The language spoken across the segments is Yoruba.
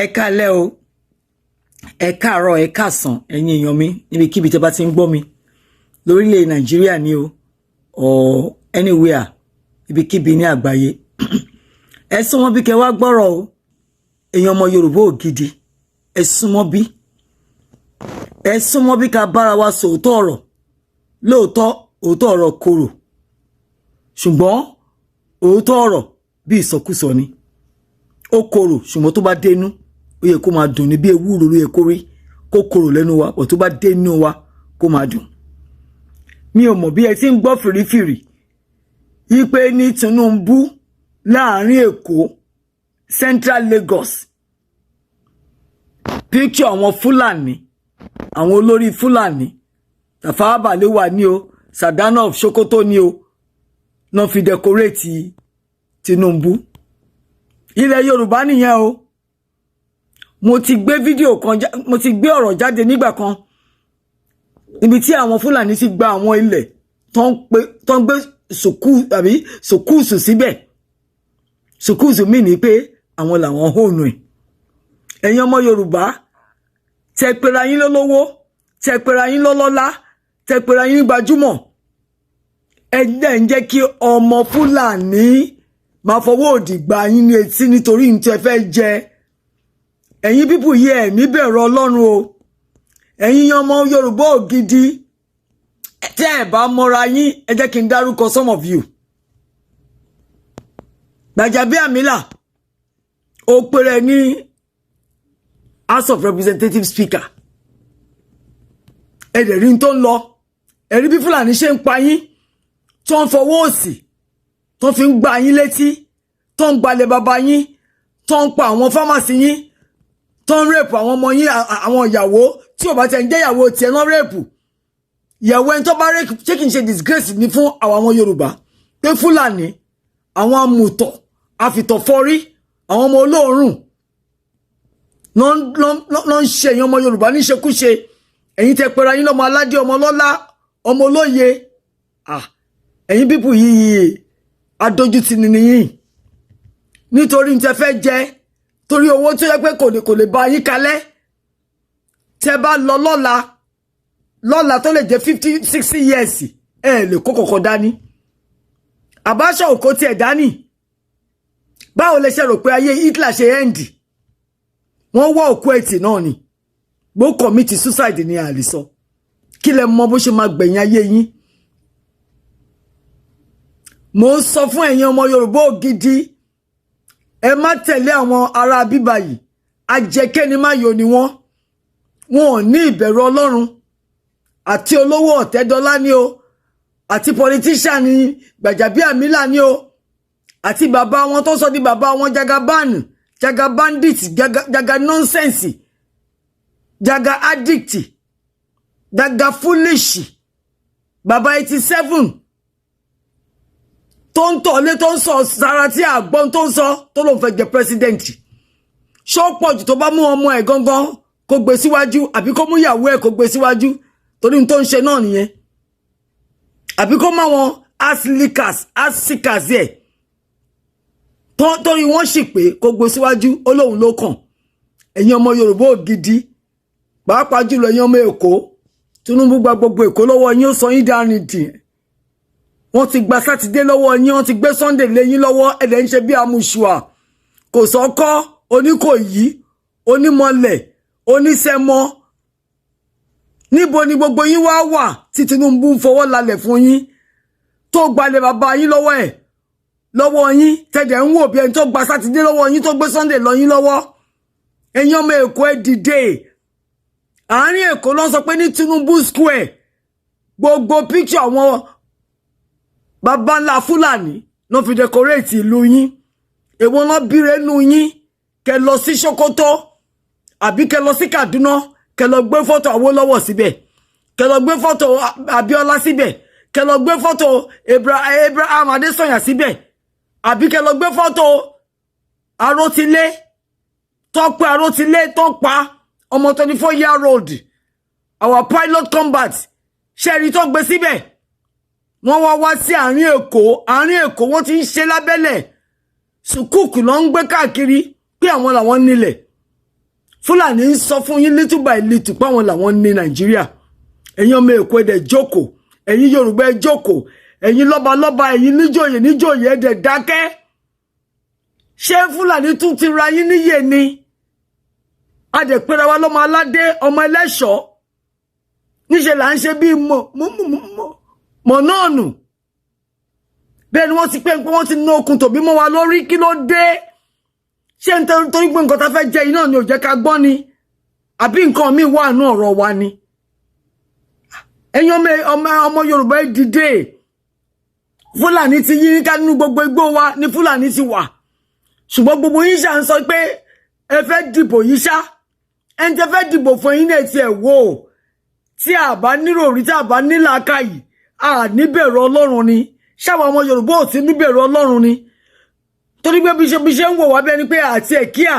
Ẹ kálẹ́ o, ẹ káàárọ̀, ẹ káàsán, ẹ̀yin èèyàn mi níbikíbi tẹ́ bá ti ń gbọ́ mi lórílẹ̀ Nàìjíríà ni o or anywhere, ibikíbi ní àgbáyé. Ẹ súnmọ́ bí kẹ́ wá gbọ́rọ̀ o. Èèyàn ọmọ Yorùbá ògidì, ẹ súnmọ́ bí, ẹ súnmọ́ bí ká bára wa sòótọ́ ọ̀rọ̀. Lóòótọ́, òótọ́ ọ̀rọ̀ korò, ṣùgbọ́n òótọ́ ọ̀rọ̀ bí ìsọkúsọ ni. Ó korò, ṣùgbọ́n tó bá dénú, ó yẹ kó máa dùn ní bí ewúro ló yẹ kó rí. Kó korò lẹ́nu wa pọ̀, tó bá dénú wa, kó máa dùn. Mi ò mọ̀ bí ẹ ti ń gbọ́ fìrífìrí wípé ní Tinubu láàrin Èkó, Central Lagos, picture àwọn Fúlàní, àwọn olórí Fúlàní, Tafawa Balewa ní o, Sardauna of Sokoto ní o, náà fi decorate Tinubu. Ilẹ̀ Yorùbá nìyẹn o. Mo ti gbé fídíò kan, mo ti gbé ọ̀rọ̀ jáde nígbà kan níbi tí àwọn Fúlàní ti gba àwọn ilẹ̀ tó ń gbé sùkú àbí sùkúùsù síbẹ̀. Sùkúùsù mí ní pé àwọn làwọn own ẹ̀. Ẹ̀yin ọmọ Yorùbá, tẹ pera yín lólówó, tẹ pera yín lọ́lọ́lá, tẹ pera yín gbajúmọ̀, ẹ dẹ̀ ń jẹ́ kí ọmọ Fúlàní máa fọwọ́ òdì gbá yín ní etí nítorí ní tẹ fẹ́ jẹ. Ẹ̀yin people yìí, ẹ̀ níbẹ̀rù Ọlọ́run o. Ẹ̀yin ọmọ Yorùbá ògidì, tẹ́ ẹ̀ bá mọ́ra yín, ẹ jẹ́ kí n dárúkọ some of you. Gbàjàbíàmílà, ó péré ní House of Representatives Speaker. Ẹ dẹ̀ rí n tó ń lọ, ẹ rí bí Fúlàní ṣe ń pa yín, tó ń fọwọ́ òsì tó fi ń gbá yín létí, tó ń gbalẹ̀ bàbá yín, tó ń pa àwọn farmers yín, tó ń rape àwọn ọmọ yín, àwọn ìyàwó tí ò bá tẹ̀ ń jẹ́ ìyàwó tiẹ̀ náà rape ìyàwó ẹni tó bá rape. Ṣé kìí ṣe disgrace ni fún àwọn ọmọ Yorùbá pé Fúlàní, àwọn amùtọ̀ àfìtọ̀fọ́rí, àwọn ọmọ olóòórùn ló ń ṣe èèyàn ọmọ Yorùbá níṣekúṣe? Ẹ̀yin tẹ́ pera yín lọ́mọ aládé, ọmọ ọlọ́lá, ọmọ olóye, ẹ̀yin people yìí, adójútì ni nìyí nítorí ní tẹ́ fẹ́ jẹ, torí owó tó yẹ pé kò lè bá yín kalẹ̀. Tẹ́ bá lọ lọ́la lọ́la, tó lè jẹ́ 50, 60 years, ẹ lè kó kọ̀kọ̀ dání. Abacha ò kó tiẹ̀ dání. Báwo lẹ ṣe rò pé ayé Hitler ṣe end? Wọ́n wá òkú ẹ̀tì náà ni. Bó commit suicide ni àlè sọ. Kí lẹ mọ bó ṣe máa gbẹ̀yìn ayé yín? Mo ń sọ fún ẹ̀yin ọmọ Yorùbá ògidì, ẹ má tẹ̀lé àwọn ará bíbá yìí. Ajẹkẹ́ni má yọ ni wọ́n. Wọn ò ní ìbẹ̀rù Ọlọ́run. Àti olówó Ọ̀tẹ́dọ́lá ni o, àti politician ni Gbàjàbíàmílà ni o, àti bàbá wọn tó sọ di bàbá wọn, Jagaban, Jagabandit, Jaga, Jaga nonsense, Jaga addict, Jaga foolish, bàbá 87 tó ń tọ̀lé, tó ń sọ sára tí àgbọn tó ń sọ, tó lóun fẹ́ jẹ president. Ṣó pọ̀ jù tó bá mú ọmọ ẹ̀ gangan kó gbé síwájú, àbí kó mú ìyàwó ẹ̀ kó gbé síwájú, torí n tó ń ṣe náà nìyẹn, àbí kó má wọn ass lickers, ass seekers ẹ̀ torí wọ́n sì pé kó gbé síwájú, ó lóun ló kàn? Ẹ̀yin ọmọ Yorùbá ògidì, pàápàá jùlọ ẹ̀yin ọmọ Èkó, Tinubu gba gbogbo Èkó lọ́wọ́ yín, ó sọ yín dárìn dì. Wọ́n ti gba Sátidé lọ́wọ́ yín, wọ́n ti gbé Sunday lé yín lọ́wọ́. Ẹ̀dẹ̀ ń ṣe bí amúṣùà kò sọ́kọ́, Oníkòyí, onímọ̀lẹ̀, oníṣẹ́mọ́. Níbo ni gbogbo yín wá wà tí Tinubu ń fọwọ́ lálẹ̀ fún yín, tó gbalẹ̀ bàbá yín lọ́wọ́ ẹ̀ lọ́wọ́ yín, tẹ̀dẹ̀ ń wò bí ẹni tó gba Sátidé lọ́wọ́ yín, tó gbé Sunday lọ yín lọ́wọ́? Ẹ̀yin ọmọ Èkó, ẹ dìde. Àárín Èkó ló ń sọ pé ní Tinubu Square, gbogbo picture àwọn baba ńlá Fúlàní ló fi decorate ìlú yín. Èwo náà bíire nù yín? Kẹ lọ sí Sokoto àbí kẹ lọ sí Kaduna, kẹ lọ gbé fọ́tò Awólọ́wọ̀ síbẹ̀, kẹ lọ gbé fọ́tò Abíọ́lá síbẹ̀, kẹ lọ gbé fọ́tò Abraham Adésànyà síbẹ̀, àbí kẹ lọ gbé fọ́tò Arótilé, Tọ́pẹ́ Arótilé tó pa ọmọ 24 year old, our pilot combat ṣẹ́ẹ̀rí tó gbé síbẹ̀. Wọ́n wá wá sí àárín Èkó. Àárín Èkó, wọ́n ti ń ṣe lábẹ́lẹ̀. Sùkúùkù ló ń gbé káàkiri pé àwọn làwọn nílẹ̀. Fúlàní ń sọ fún yín little by little páwọn làwọn ní Nàìjíríà. Ẹ̀yin ọmọ Èkó, ẹ dẹ̀ jókòó. Ẹ̀yin Yorùbá, ẹ jókòó. Ẹ̀yin lọ́balọ́ba, ẹ̀yin níjòyè níjòyè, ẹ dẹ̀ dákẹ́. Ṣé Fúlàní tún ti ra yín níyè ni? A dẹ̀ pera wa lọ́mọ aládé, ọmọ ẹlẹ́ṣọ̀ọ́. Níṣẹ́ là ń ṣe bíi mọ̀ náà nù. Bẹ́ẹ̀ ni wọ́n ti pé wọ́n ti ná okùn tòbí mọ́ wa lórí. Kí ló dé? Ṣé nítorí pé nǹkan tá fẹ́ jẹ iná ni ò jẹ́ ká gbọ́ ni, àbí nǹkan míì wà nú ọ̀rọ̀ wa ni? Ẹ̀yin ọmọ Yorùbá, ẹ dìde. Fúlàní ti yí ká nínú gbogbo igbó wa ní Fúlàní ti wà, ṣùgbọ́n gbogbo yín ṣà ń sọ pé ẹ fẹ́ dìbò yìí ṣá. Ẹni tẹ́ fẹ́ dìbò fún yín náà tiẹ̀ wò ó. Tí a bá nírò rí, tí a bá nílàákàyè, a níbẹ̀rù Ọlọ́run ni. Ṣáwọn ọmọ Yorùbá ò sí níbẹ̀rù Ọlọ́run ni? Torí pé bí ṣe ń wò wá bẹ́ẹ̀ ni pé àti ẹ̀kíà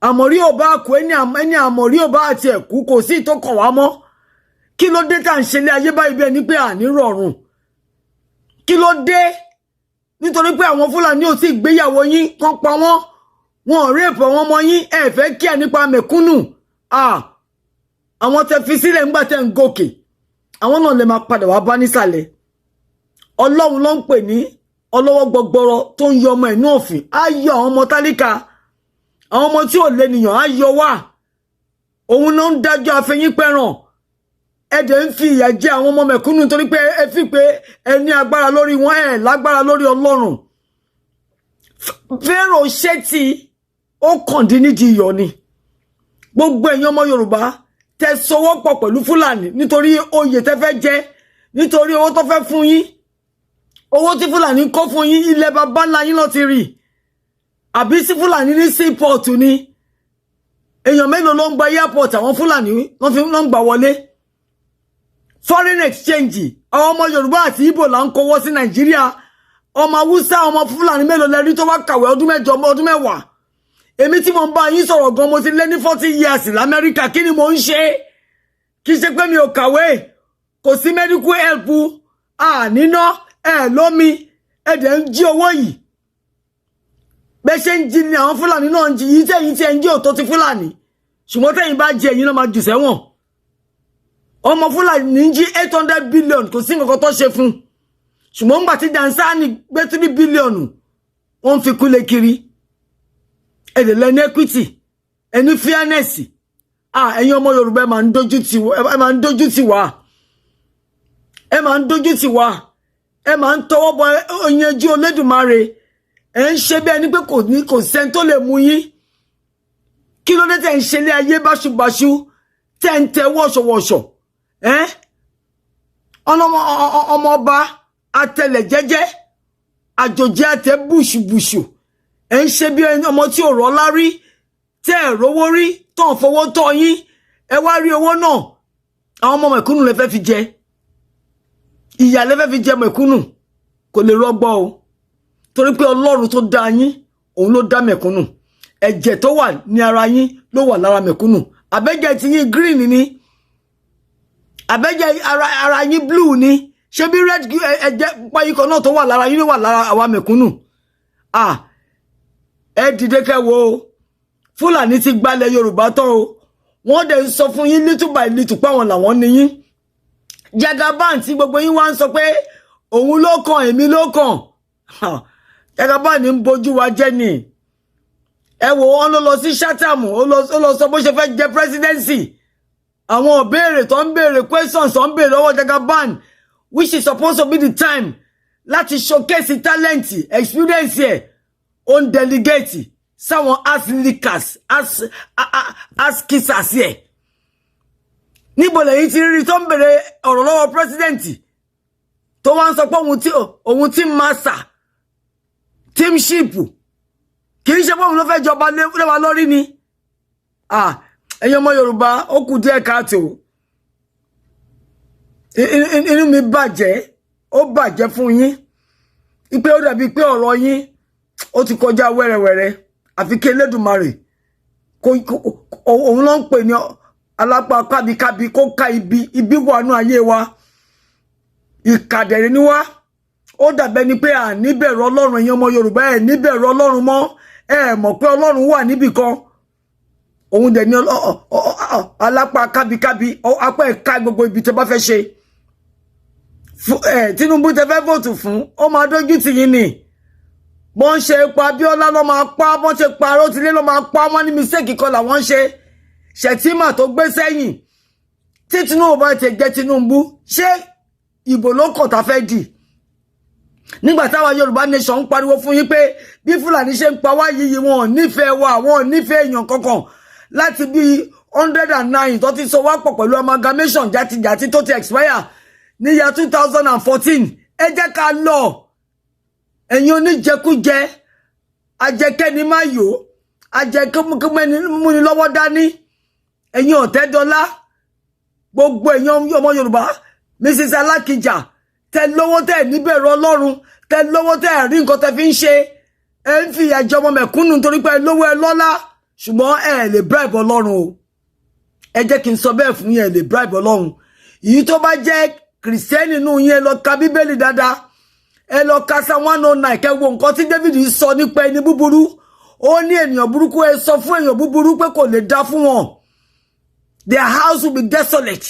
àmọ̀rí ò bá kú, ẹni àmọ̀rí ò bá àti ẹ̀kú, kò sí tó kàn wá mọ́. Kí ló dé tá à ń ṣe ilé ayé báyìí bẹ́ẹ̀ ni pé àní rọrùn? Kí ló dé? Nítorí pé àwọn Fúlàní ò tí gbéyàwó yín kán pa wọ́n, wọn ò rape àwọn ọmọ yín, ẹ fẹ́ kíá nípa mẹ̀kúnnù. Àwọn tẹ fi sílẹ̀ ńgbà tẹ́ ń gòkè, àwọn náà lè máa padà wá bá nísàlẹ̀. Ọlọ́run ló ń pè ní ọlọ́wọ́ gbọgbọrọ tó ń yọ ọmọ inú ọ̀fìn. Á yọ àwọn ọmọ tálíkà, àwọn ọmọ tí ò lẹ́nìyàn, á yọ wá. Òun náà ń dájọ́ afẹ́yín pẹ̀ràn. Ẹ dẹ̀ ń fi ìyà jẹ àwọn ọmọ mẹ̀kúnnù torí pé ẹ fi pé ẹ ní agbára lórí wọn. Ẹ lágbára lórí Ọlọ́run. Fẹ́ràn ṣé tí ó kàn dín nídìí iyọ̀ ni. Gbogbo ẹ̀yin ọmọ Yorùbá tẹ sọwọ́pọ̀ pẹ̀lú Fúlàní nítorí oyè tẹ fẹ́ jẹ, nítorí owó tó fẹ́ fún yín, owó tí Fúlàní kó fún yín, ilẹ̀ bàbá ńlá yín ló ti rí. Àbí sí Fúlàní ní seaport ni? Èèyàn mélòó ló ń gba airport? Àwọn Fúlàní ló fi ń gbà wọlé foreign exchange. Àwọn ọmọ Yorùbá àti Ìgbò là ń kówó sí Nàìjíríà. Ọmọ Haúsá, ọmọ Fúlàní mélòó lẹ́rí tó wá kàwé ọdún 8, ọdún 10? Èmi tí mo ń bá yín sọ̀rọ̀ gan, mo ti lé ní 40 years l'Amẹ́ríkà. Kí ni mo ń ṣe? Kì í ṣe pé mi ò kàwé. Kò sí medical help, àníná ẹ lómi, ẹ dẹ̀ ń jí owó yìí. Bẹ́ẹ̀ ṣe ń jí ni àwọn Fúlàní náà ń jí yìí. Tẹ̀yìn tí ẹ ń jí òtó ti Fúlàní, ṣùgbọ́n tẹ̀yìn bá jí, ẹ̀yin náà máa jù sẹ́wọ̀n. Ọmọ Fúlàní ń jí 800 billion, kò sí nǹkan tó ṣe fún. Ṣùgbọ́n ńgbà tí Dansani gbé 3 billion, wọ́n fi kúlẹ̀ kiri. Ẹ̀dẹ̀ lẹ́ni equity, ẹni fairness. Ah, ẹ̀yin ọmọ Yorùbá, ẹ máa ń dójú tì wá, ẹ máa ń dójú tì wá, ẹ máa ń tọwọ́ bọ oyanjú Olódùmarè. Ẹ ń ṣe bí ẹni pé kò ní kò sẹ́ni tó lè mú yín. Kí ló dé tẹ̀ ń ṣe ilé ayé báṣubàṣu, tẹ̀ ń tẹ wọ̀ṣọ̀wọ̀ṣọ̀? Ẹ́ ọlọ́mọ ọmọ ọba atẹlẹ̀ jẹ́jẹ́, àjòjì àtẹ bùṣùbùṣù. Ẹ ń ṣe bí ọmọ tí ò rọ́lá rí, tẹ́ ẹ̀ rówó rí, tó ń fowó tọ́ yín. Ẹ wá rí owó náà, àwọn ọmọ mẹ̀kúnnù lẹ fẹ́ fi jẹ ìyà, lẹ fẹ́ fi jẹ mẹ̀kúnnù. Kò lè rọgbọ o, torí pé Ọlọ́run tó dá yín, òun ló dá mẹ̀kúnnù. Ẹ̀jẹ̀ tó wà ní ara yín ló wà lára mẹ̀kúnnù. Àbẹ́jẹ̀ tí yín green ni, àbẹ́jẹ̀ ara yín blue ni. Ṣé bí red ẹ̀jẹ̀ payíkọ náà tó wà lára yín ló wà lára àwa mẹ̀kúnnù? Ah, ẹ dìde kẹ́ wo. Fúlàní ti gbalẹ̀ Yorùbá tán o. Wọ́n dẹ̀ ń sọ fún yín little by little pé àwọn làwọn ní yín. Jagaban tí gbogbo yín wá ń sọ pé òun ló kàn, èmi ló kàn, Jagaban ń bójú wa jẹ́ ni. Ẹ wò wọ́n, ló lọ sí Chatham, ó lọ sọ bó ṣe fẹ́ jẹ presidency. Àwọn òbéèrè tó ń béèrè, questions tó ń béèrè lọ́wọ́ Jagaban, which is supposed to be the time láti showcase talent, experience ẹ̀, ó ń delegate sáwọn ass lickers, ass kissers ẹ̀. Níbo lẹ́yìn tí rí tó ń béèrè ọ̀rọ̀ lọ́wọ́ president, tó wá ń sọ pé òun tí master teamship, kì í ṣe pé òun ló fẹ́ jọba lé wa lórí ni? Ẹ̀yin ọmọ Yorùbá, ó kù díẹ̀ káàtó. Inú mi bàjẹ́, ó bàjẹ́ fún yín ipe ó dàbí pé ọ̀rọ̀ yín ó ti kọjá wẹ́rẹ́wẹ́rẹ́. Àfi kí Elédùmarè, òun ló ń pè ní alápá kábíkábí, kó ká ibi ibi wà nú ayé wa. Ìkàdẹ̀rẹ̀ ni wá. Ó dàbẹ́ ni pé à níbẹ̀rù Ọlọ́run. Ẹ̀yin ọmọ Yorùbá, ẹ̀ níbẹ̀rù Ọlọ́run mọ́. Ẹ mọ̀ pé Ọlọ́run wà níbì kan. Òun dẹ̀ ní alápá kábíkábí, apá ẹ̀ka gbogbo ibi tẹ́ bá fẹ́ ṣe. Tinubu tẹ́ fẹ́ vote fún, ó máa dójú tì yín ni. Bọ́n ṣe pa Abíọ́lá ló máa pa, bọ́n ṣe pa Rótilé ló máa pa wọ́n ní mistake kan làwọn ń ṣe. Shettima tó gbé sẹ́yìn, tí Tinubu bá ti jẹ́ Tinubu, ṣé ìbò ló kàn tá fẹ́ dì? Nígbà táwa Yorùbá Nation ń pariwo fún yín pé bí Fúlàní ṣe ń pa wá yìí, wọn ò nífẹ̀ẹ́ wa, wọn ò nífẹ̀ẹ́ èèyàn kankan. Láti bí 109 tó ti sọ wá pọ̀ pẹ̀lú amalgamation játijàti tó ti expire ní year 2014, ẹ jẹ́ ká lọ. Ẹ̀yin oníjẹkújẹ, ajẹkẹ́ni má yò, ajẹkẹ́múni lọ́wọ́ dání, ẹ̀yin ọ̀tẹ́dọ́lá, gbogbo ẹ̀yin ọmọ Yorùbá, Mrs Alákìjà, tẹ lówó, tẹ níbẹ̀rù Ọlọ́run, tẹ lówó, tẹ rí nǹkan tẹ fi ń ṣe. Ẹ ń fi ìyà jẹ ọmọ mẹ̀kúnnù nítorí pé ẹ lówó, ẹ lọ́lá, ṣùgbọ́n ẹ lè bribe Ọlọ́run o. Ẹ jẹ́ kí n sọ bẹ́ẹ̀ fún yín, ẹ lè bribe Ọlọ́run. Èyí tó bá jẹ́ Kìrìsìtẹ́nì nínú yín, ẹ lọ ka Bíbélì dáadáa. Ẹ lọ ka Psalm 109, kẹ́ wo nǹkan tí David sọ nípa ẹni búburú. Ó ní ènìyàn burúkú, ẹ sọ fún èèyàn búburú pé kò lè dá fún wọn. Their house will be desolate.